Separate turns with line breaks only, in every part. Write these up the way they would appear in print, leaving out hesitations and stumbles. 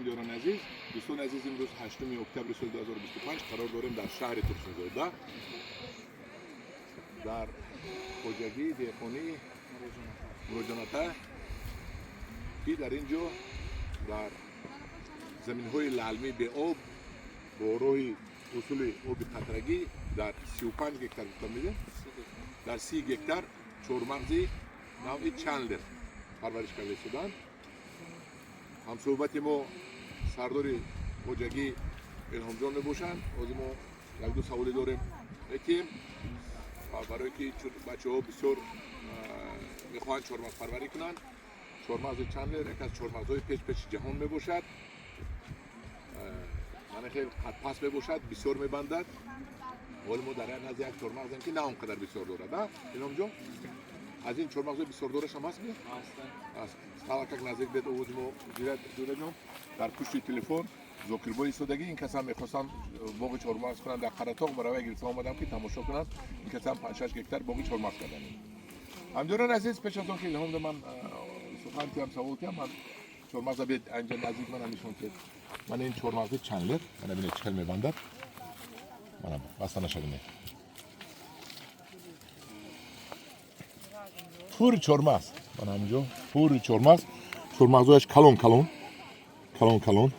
Ҳамдиёрони азиз, дӯстони азиз, имрӯз 8 октябри соли 2025 қарор дорем дар шаҳри Турсунзода, дар хоҷагии деҳқонии Муроҷоната, ки дар ин ҷо дар заминҳои лаълмӣ беоб бо роҳи усули оби қатрагӣ дар 35 гектар гуфта медем, дар 30 гектар чормағзи навъи Чандлер парвариш карда истоданд. Ҳамсӯҳбати мо сардори хоҷагӣ Илҳомҷон мебошанд. Ҳозир мо якду саволе дорем метиҳем барое ки бачаҳо бисёр мехоҳанд чормағзпарварӣ кунанд. Чормағзи Чандлер яке аз чормағзҳои пеш-пеши ҷаҳон мебошад. Мана хел қадпаст мебошад, бисёр мебандад. Ҳоли мо дар назди як чормағзем, ки на он қадар бисёр дорад. Илҳомҷон, аз ин чормағзҳои бисёрдораш ҳам ҳаст? Ставакак наздик бед, овози мо гирад. Ҷӯраҷон, дар пушти телефон Зокирбой истодагӣ. Ин касам мехостам боғи чормағз кунанд дар Қаратоғ, барои гирифта омадам, ки тамошо кунанд. Ин касам 5-6 гектар боғи чормағз карданд. Ҳамдиёрони азиз, пеш аз он ки Илҳомда ман сухан тиям, савол тиям, ман чормағза бед анҷа наздик мана нишон тиед. Мана ин чормағзи Чандлер, мана бинед, чӣ хел мебандад. Мана баста нашавинед, пури чормағз. Мана ҳаминҷо пури чормағз, чормағзҳояш калон калон, калон калон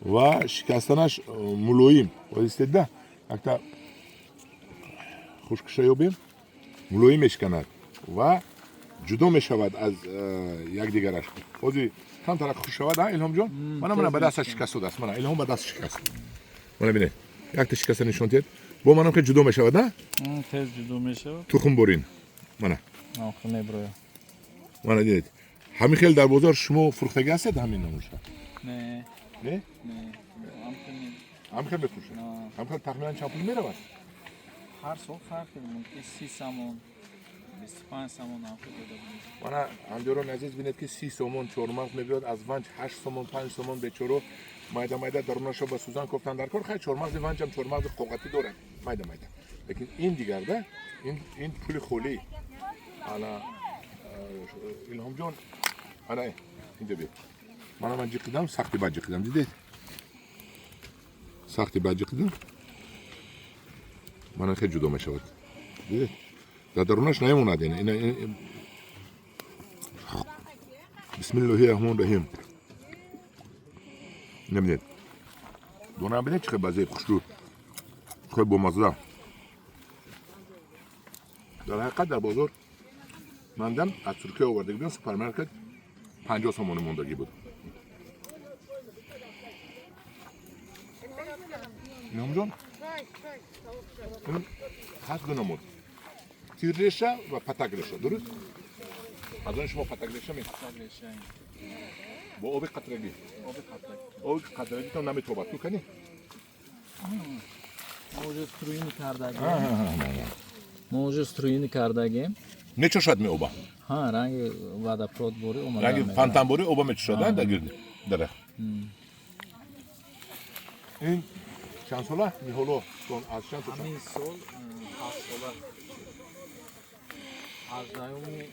ва шикастанаш мулоим. Истедда, якта хушкиша ёбем, мулоим мешиканад ва ҷудо мешавад аз якдигараш. Ҳозир камтарак хуш шавад. Илҳомҷон, мана, мана ба дасташ шикастодааст. Мана Илҳом ба даст шикаст. Мана бинед, якта шикаста нишон диҳед. Бо манам ки ҷудо мешавад, на?
Тез ҷудо мешавад.
Тухм борин, мана.
Меброяд.
Мана дидед, ҳамин хел дар бозор шумо фурӯхтагӣ ҳастед ҳамин намуша?
Не.
Не? Ҳамин хел мефурӯшед? Ҳамин хел тахминан чанд пул меравад?
Ҳар сол фарқ, мумкин 30 сомон, 25 сомон ҳамхел дода.
Мана, ҳамдиёрони азиз, бинед, ки 30 сомон чормағз мебиёд, аз Ванҷ 8 сомон, 5 сомон. Бечоро майда майда дарунашо ба сӯзан кофтан дар кор. Хай, чормағзи Ванҷам чормағзи қоғатӣ дорад, майда майда, лекин ин дигарда, ин пули холӣ. Ана, Илҳомҷон, ана инҷа бед. Мана ман ҷиқидам, сахти бад ҷиқидам, дидед, сахти бад ҷиқидам. Мана хел ҷудо мешавад, дидед, дар дарунаш намемонад. Бисмиллоҳи раҳмони раҳим. Набинед, дона бинед, чӣ хел базеб, хушрӯ, хел бомазза. Дар ҳақиқат дар бозор мандам аз Туркия оварда будам, супермаркет 50 сомони мондагӣ буд. Илҳомҷон, ҳаст ду намуд: тирреша ва патакреша, дуруст? Аз он шумо патакреша ме? Бо оби қатрагӣ? Оби қатрагитон наметобад ку, кани?
Мо уже струини кардагем, мо уже струини кардагем.
Мечошад меоба?
Ҳа, ранги водопровод борӣ омада.
Ранги фонтанборӣ оба мечошад дар гирди дарахт. Ин чанд сола ниҳоло аз чанд?
Ҳамин сол 7 сола, 18-уми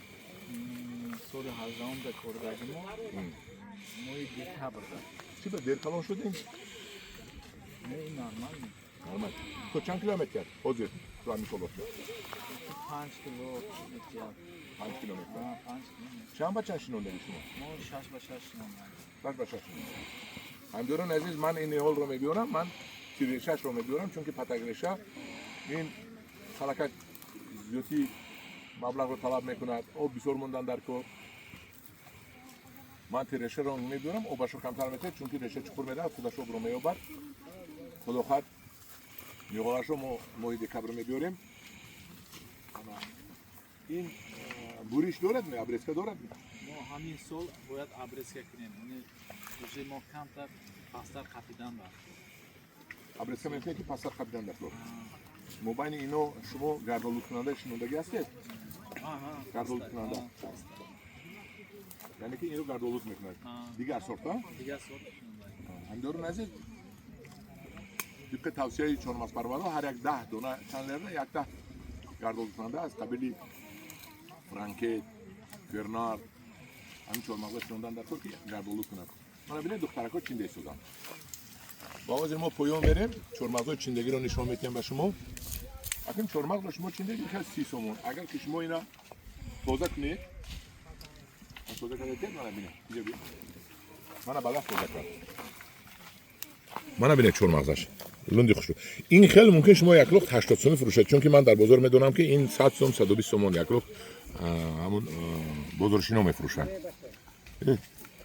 соли 18-ум да кордаги мо, моҳи декабрда.
Чӣ ба дер калон шудем?
Не, ин нормал.
Нормал. То чанд кило метиҳад ҳозир ту ҳамин солотда?
5 кило метиҳад.
5 кило метиҳад?
5 кило.
Чанд ба чанд шинондаги шумо?
Мо 6 ба 6 шинондем.
6 ба 6 шинондаги. Ҳамдиёрони азиз, ман ин ниҳолро мебиёрам, ман тиррешашро мебиёрам, чунки патакреша ин салакак зиёдии маблағро талаб мекунад, об бисёр мондан дар кор. Ман тиррешаро мебиёрам, обашро камтар метиҳад, чунки реша чуқур меравад, худаш обро меёбад. Худо хоҳад, ниҳолашро мо моҳи декабр мебиёрем. Ин буриш дорад, обрезка дорад?
Мо ҳамин сол бояд обрезка кунем, уже мо камтар пасттар қапидан дар.
Обрезка мекунед, ки пасттар қапидан дар кор. Мобайни ино шумо гардолудкунанда шинондагӣ ҳастед? Гардолудкунанда, яъне ки инро гардолуд мекунад, дигар сорта.
Дигар сорт.
Ҳамдиёрони азиз, тибқи тавсияи чормағзпарварҳо, ҳар як 10 дона Чандлерда якта гардолудкунанда аз қабили Франкет, Фернар, ҳамин чормағза шинондан дар кор, ки гардолуд кунад. Мана бинед, духтарако чинда истоданд. Ба ҳозир мо поён мерем, чормағзои чиндагиро нишон метиҳем ба шумо. Акнун чормағзро шумо чиндед, ин 30 сомон. Агар ки шумо ина тоза кунед, тоза кардед, мана бинед, инҷа би, мана ба даст тоза кард. Мана бинед, чормағзаш лунди хушрӯ. Ин хеле мумкин шумо як лухт 80 сомон фурӯшед, чунки ман дар бозор медонам, ки ин 100 сом, 120 сомон як лухт ҳамун бозоршино мефурӯшанд.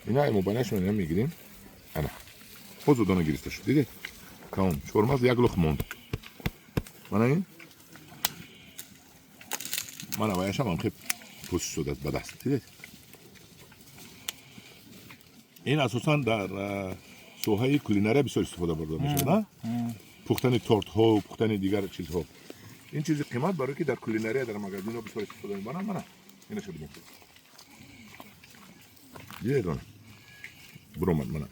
Ина мобайнашон ина мегирем. Ана озодона гирифта шуд, дидед? Тамом, чормағз як лухт монд. Мана ин, мана ваяшам ҳам хел пӯст шудааст ба даст, дидед? Ин асосан дар соҳаи кулинария бисёр истифода бурда мешавад, пухтани тортҳо, пухтани дигар чизҳо. Ин чизи қимат, барое ки дар кулинария, дар магазинҳо бисёр истифода мебаранд. Мана инаша бинед, дидед? Мана буромад, мана.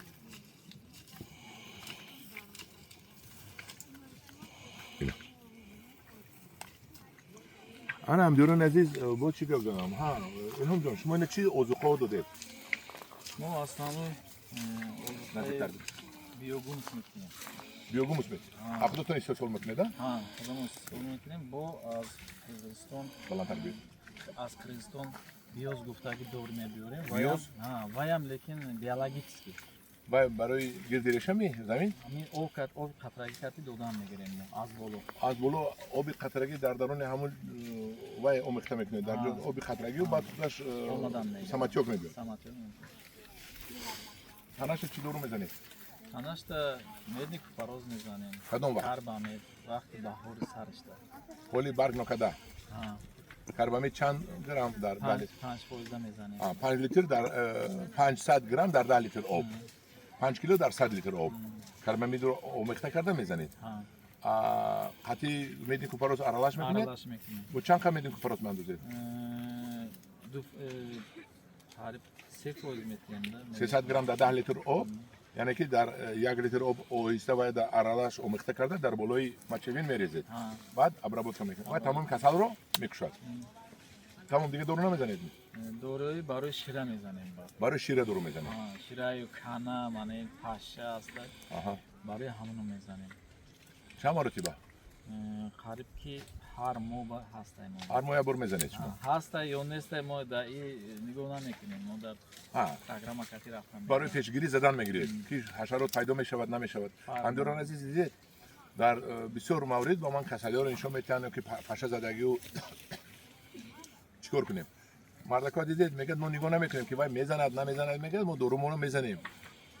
Ина, ана, ҳамдиёрони азиз, бо чӣ гап занам? Ҳа, Илҳом ҷон, шумо ина чӣ озуқаҳо додед?
Мо основной
Наздиктар.
Биогумус мекунем.
Биогумус метед? А худатон истеҳсол мекунед, а?
Ҳа, худамон истеҳсол мекунем. Бо аз Қирғизистон.
Баландтар биёед.
Аз Қирғизистон биёз гуфтаги дор мебиёрем.
Биёз?
Ваям, лекин биологический.
Вай барои гирди решами замин?
Ҳамин об кард, оби қатрагӣ карди додан мегирем мо аз боло.
Аз боло оби қатрагӣ дар даруни ҳамун вай омехта мекунед, дар ҷо оби қатрагию баъд худаш
Омадан мегирад.
Самотёк мебиёд.
Самотёк мебиёд.
Танаша чӣ дору мезанед?
Танашта медный купорос мезанем.
Кадом вақт?
Карбамид, вақти баҳори саришта.
Ҳоли барг нокада?
Ҳа.
Карбамид чанд грамм дар 10 литр?
5% мезанем.
5 литр дар 500 грамм дар 10 литр об, 5 кило дар 100 литр об карбамидро омехта карда мезанед.
Ҳа.
Қатъи медный купорос аралаш мекунед?
Аралаш мекунем.
Бо чанд қа медный купорос меандозед?
Қариб 3% метиҳем да.
300 грамм дар 10 литр об, яъне ки дар 1 литр об оҳиста вай дар аралаш омехта карда дар болои мочевин мерезед.
Ҳа.
Баъд обработка мекунед ва тамоми касалро мекушад. Тамом, дига дору намезанед?
Доруи барои шира мезанем баъд.
Барои шира дору мезанед?
Ҳа, шираю кана, мана ин паша аст, барои ҳамоно мезанем.
Чанд маротиба?
Қариб ки ҳар моҳ ҳастай мо.
Ҳар моҳ як бор мезанед шумо?
Ҳастай ё нестай, мо дар и нигоҳ намекунем, мо дар программа кати рафтан.
Барои пешгирӣ задан мегиред, ки ҳашарот пайдо мешавад, намешавад. Ҳамдиёрон азиз, дидед, дар бисёр маврид ба ман касалиҳоро нишон метиҳанд, ки пашазадагию чӣ кор кунем. Мардакҳо, дидед, мегӯяд, мо нигоҳ намекунем, ки вай мезанад, намезанад, мегӯяд, мо доруморо мезанем.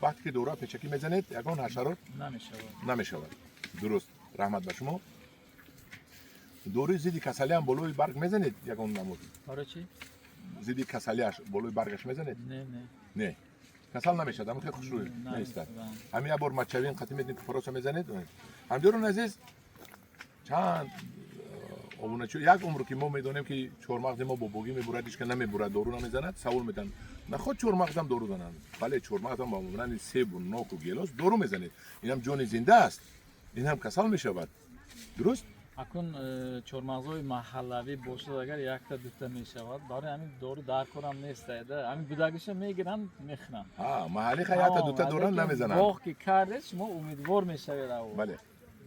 Вақте ки доруа пешакӣ мезанед, ягон ҳашарот
намешавад.
Намешавад, дуруст. Раҳмат ба шумо. Доруи зидди касалиам болои барг мезанед ягон намуд?
Барои чӣ?
Зидди касалиаш болои баргаш мезанед?
Не, не.
Не, касал намешавад, ҳамин хел хушрӯй меистад. Ҳамин як бор мочевин қатӣ медный купороса мезанед. Ҳамдиёрон азиз, чанд обуначи, як умр ки мо медонем, ки чормағзи мо бобогӣ мебурад, ҳичка намебурад, дору намезанад. Савол метиҳанд: наход чормағзам дору зананд? Бале, чормағзам ба монанди себу ноку гелос дору мезанед. Инам ҷони зинда аст, ин ҳам касал мешавад, дуруст?
Акун чормағзҳои маҳаллавӣ бошад, агар якта дута мешавад, барои ҳамин дору дар корам нест, ҳамин будагиша мегиранд, мехӯранд.
Маҳалли ха якта дута доранд, намезананд.
Боғ ки кардед, шумо умедвор мешавед ав.
Бале.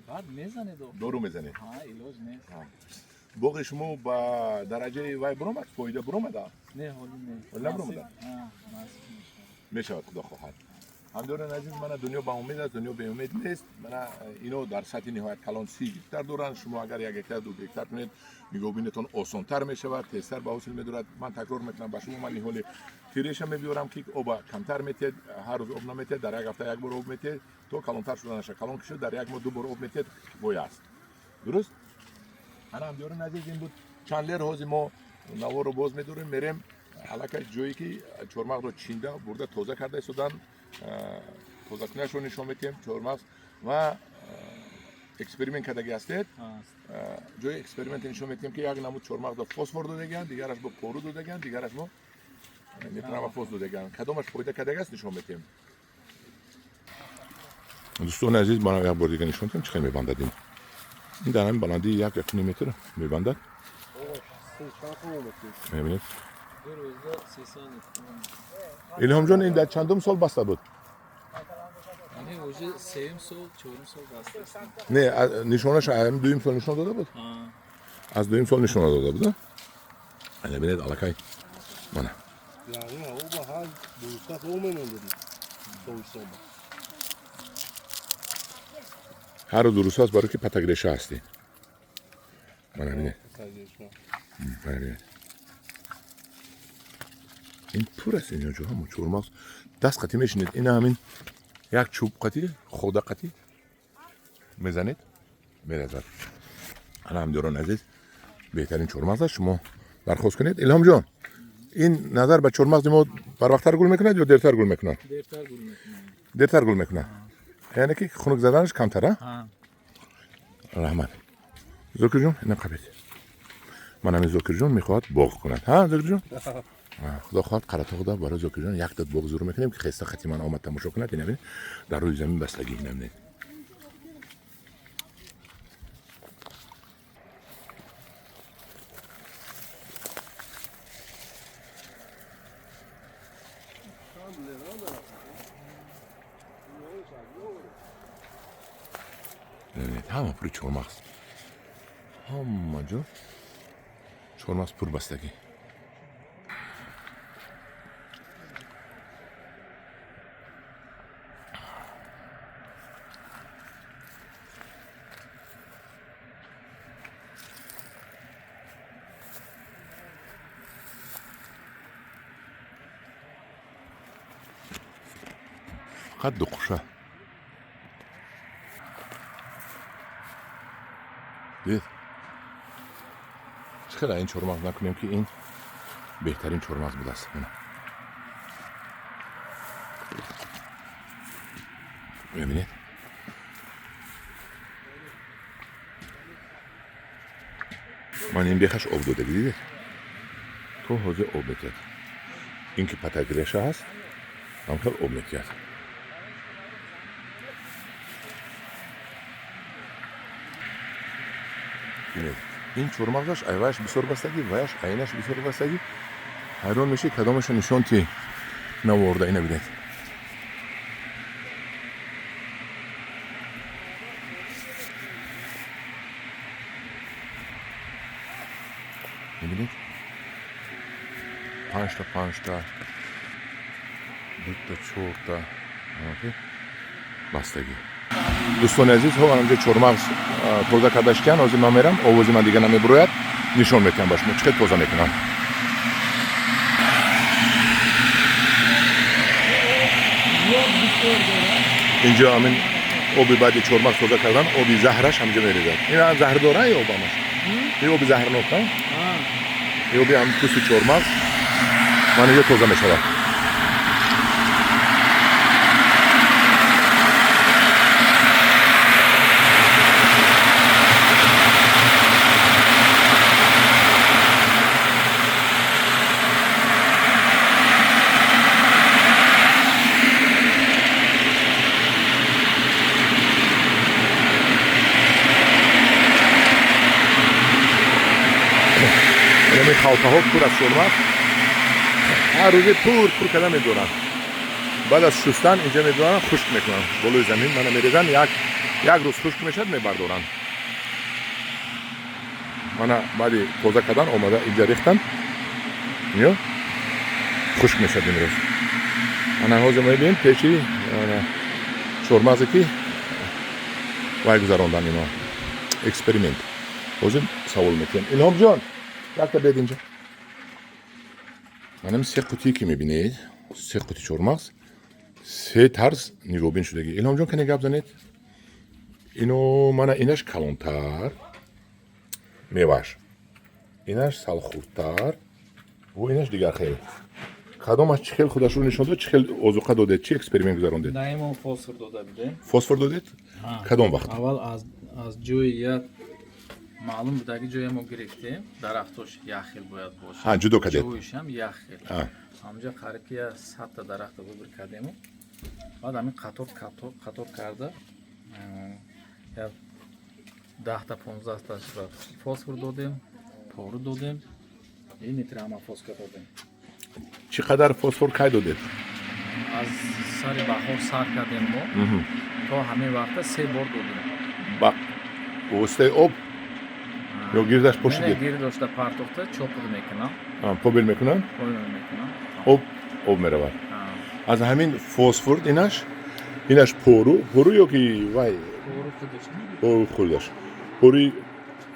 Баъд мезанед.
Дору мезанед.
Илоҷ нест.
Боғи шумо ба дараҷаи вай буромад, фоида буромада?
Не, ҳоли не.
Ҳоли набуромада? Мешавад, худо хоҳад. Ҳамдиёрон азиз, мана дунё ба умед аст, дунё беумед нест. Мана ино дар сатҳи ниҳоят калон 30 гектар доранд. Шумо агар 1 гектар, 2 гектар кунед, нигоҳбинатон осонтар мешавад, тезтар ба ҳосил медорад. Ман такрор мекунам ба шумо, ман ниҳоли тиреша мебиёрам, ки оба камтар метиҳед, ҳар рӯз об наметиҳед, дар як ҳафта як бор об метиҳед то калонтар шуда наша. Калон ки шуд, дар як моҳ ду бор об метиҳед, кифоя аст, дуруст? Ана, ҳамдиёрон азиз, ин буд чанд лер. Ҳозир мо наворро боз медорем, мерем аллакай ҷое ки чормағзро чинда бурда тоза карда истоданд, тозакунияшро нишон метиҳем чормағз ва эксперимент кардагӣ ҳастед. Ҷои эксперименте нишон метиҳем, ки як намуд чормағзро фосфор додагианд, дигараш бо пору додагианд, дигараш бо нитрамофос додагианд, кадомаш фоида кардагиаст, нишон метиҳем. Дӯстони азиз, мана як бор дига нишон метиҳем, чӣ хел мебандад. Ин дар ҳамин баландии 1,5 метр мебандад, мебинед. Илҳомҷон, ин дар чандум сол баста буд?
Уже сеюм сол, чорум сол баста.
Не, нишонаш дуюм сол нишон дода буд, аз дуюм сол нишона дода буд. Ана бинед, аллакай мана. Ҳар рӯз дуруст аст, барои ки патагреша ҳастӣ. Мана бинед, мана бинед, ин пур аст. Инҷо ҷо ҳамо чормағз даст қатӣ мешинед. Ина ҳамин як чӯб қатӣ, хода қатӣ мезанед, меразад. Ана, ҳамдиёрон азиз, беҳтарин чормағз аст, шумо дархост кунед. Илҳомҷон, ин назар ба чормағзи мо барвақттар гул мекунад ё дертар гул мекунад?
Дертар гул мекунад.
Дертар гул мекунад, яъне ки хунук заданаш камтар. Раҳмат, Зокирҷон. Ина қабед, ман ҳамин Зокирҷон мехоҳад боғ кунад. Ҳа, Зокирҷон, худо хоҳад, Қаратоғда барои Зокирҷон як дад боғ зур мекунем, ки хеста хати ман омад тамошо кунад. Ина бинед, дар рӯи замин бастагӣ. Ина бинед. Ҳама пури чормағз, ҳама ҷо чормағз пурбастагӣ. Фақат дуқуша дид. Чӣ хела ин чормағз накунем, ки ин беҳтарин чормағз будааст. Мебинед, ман ин бехаш об додагӣ, дидед, то ҳозир об метиҳад. Ин ки патагреша ҳаст, ҳамхел об метиҳад. Бинед, ин чормағзаш айвааш бисёр бастагӣ, ваяш айнаш бисёр бастагӣ. Ҳайрон мешӣ, кадомаша нишон ти наворда. Ина бинед. Мебинед, панҷта, панҷта, дута, чорта бастагӣ. Дӯстони азиз, ҳо, анҷо чормағз тоза карда шикан. Ҳозир ман мерам, овози ман дига намебурояд, нишон метиҳам ба шумо, чӣ хел тоза мекунам. Инҷо ҳамин оби баъди чормағз тоза кардан, оби заҳраш ҳамҷо мерезад. Ин заҳр дора ё об ҳамаш? Ин оби заҳрнок, ин оби ҳам пӯсти чормағз ман инҷо тоза мешавад. Ҳамин халтаҳо пур аз чормағз, ҳар рӯзе пур пур карда медоранд. Баъд аз шустан инҷа медоранд, хушк мекунанд болои замин, мана мерезанд, як рӯз хушк мешавад, мебардоранд. Мана баъди тоза кардан омада инҷа рехтанд, ё хушк мешавад имрӯз. Ана ҳозир мебинем пеши чормағзе, ки вай гузарондан ино эксперимент. Ҳозир савол метиҳем. Илҳомҷон, якта бед инҷа. Манам се қутие, ки мебинед, се қути чормағз, се тарз нигоҳбин шудагӣ. Илҳомҷон, кане гап занед. Ино мана инаш калонтар мевааш, инаш сал хурдтар ва инаш дигар хел. Кадомаш чӣ хел худашро нишон дод, чӣ хел озуқа додед, чӣ эксперимент гузарондед?
Наимон фосфор дода будем.
Фосфор додед? Кадом вақт?
Аввал аз ҷои як маълум будаги ҷоя мо гирифтем, дарахтош як хел бояд бошад.
Ҳа, ҷудо кардед?
Ҷоишам як хел. Ҳамҷа қариб ки як 100-та дарахта выбор кардему, баъд ҳамин қатор қатор карда, як 10-та, 15-та фосфор додем, пору додем и нитроаммофоска додем.
Чӣ қадар фосфор кай додед?
Аз сари баҳор сар кардем мо, то ҳамин вақта се бор додем.
Ба воситаи об ё гирдаш
Не,
пошидед?
Гирдошта партохта чопур мекунам.
Побел мекунанд?
Побел мекунам.
Об меравад. Аз ҳамин фосфор, инаш пору ё ки вай?
Пору худаш.
Пору худаш, пори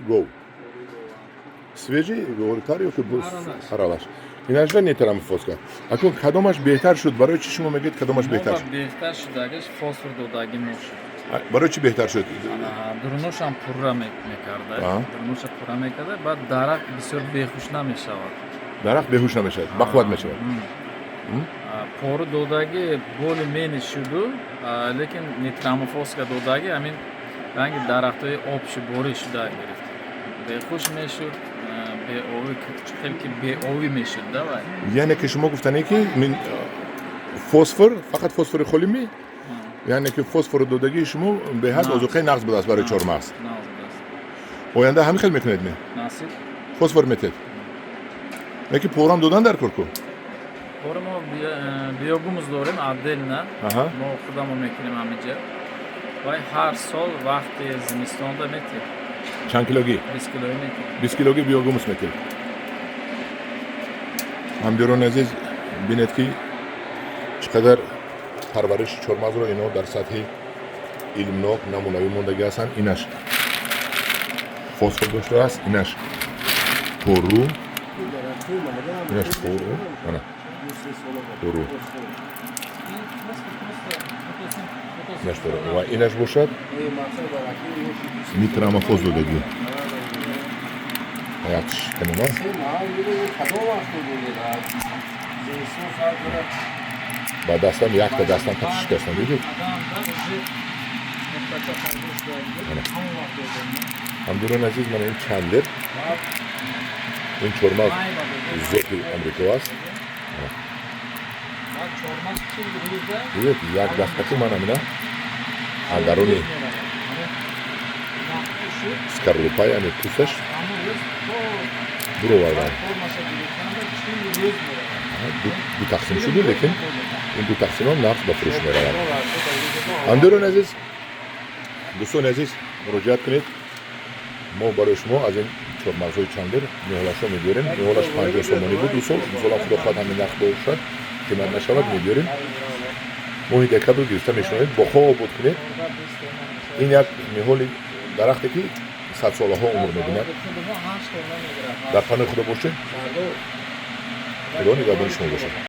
гов, свежий горитар ё ки
Аралаш.
Аралаш. Инашда нитроаммофоска. Акун кадомаш беҳтар шуд? Барои чӣ шумо мегӯед, кадомаш беҳтар шуд?
Беҳтар шудагиш фосфор додаги мо шуд.
Барои чӣ беҳтар шуд?
Дурношам пурра мекарда. Дурноша пурра мекарда, баъд дарахт бисёр бехуш намешавад.
Дарахт беҳуш намешавад, бақувват мешавад.
Пору додаги боли мени шуду, лекин нитроаммофоска додаги ҳамин ранги дарахтҳои обши борӣ шуда гирифт, бехуш мешуд, беовӣ, хеле ки беовӣ мешуд да вай.
Яъне ки шумо гуфтане ки фосфор, фақат фосфори холӣ ми, яъне ки фосфори додагии шумо беҳад
Нағз.
озуқаи нағз будааст барои чормағз.
Нағз будааст.
Оянда ҳамин хел мекунед ме?
Насиб.
Фосфор метед, лекин порам додан дар кор ку?
Пору мо биогумус дорем отдельно. Мо худамон мекунем ҳамиҷа. Вай ҳар сол вақти зимистонда метиҳ.
Чанд килогӣ?
20 килои метиҳ.
20 килогӣ биогумус метиҳ. Ҳамдиёрони азиз, бинед ки чӣ қадар парвариши чормағзро ино дар сатҳи илмнок, намунавӣ мондагӣ ҳастанд. Инаш фосфор доштааст, инаш пору, инаш пору, ана пору, инаш пору ва инаш бошад нитроаммофос додагӣ. Якш канема. Ба дастам, якта дастам пати шикастам, дидед? Ҳамдиёрони азиз, мана ин чандер, ин чормағз зоти амрико аст. Дидед, як дастаку ман амина даруни скорлупа, яъне пӯсташ буровардам. Ду тақсим шуду, лекин ин ду тақсимам нағз ба фурӯш меравад. Ҳамдиёрони азиз, дӯстони азиз, муроҷиат кунед. Мо барои шумо аз ин чормағзҳои чандир ниҳолашро мебиёрем. Ниҳолаш 50 сомонӣ буд 2 сол. Имсолам, худо хоҳад, ҳамин нарх бошад, қимат нашавад, мебиёрем. Моҳи декабр гирифта мешавед, боғҳо обод кунед. Ин як ниҳоли дарахте ки садсолаҳо умр мебинад. Дар паноҳи худо бошед, худо нигаҳбони шумо бошад.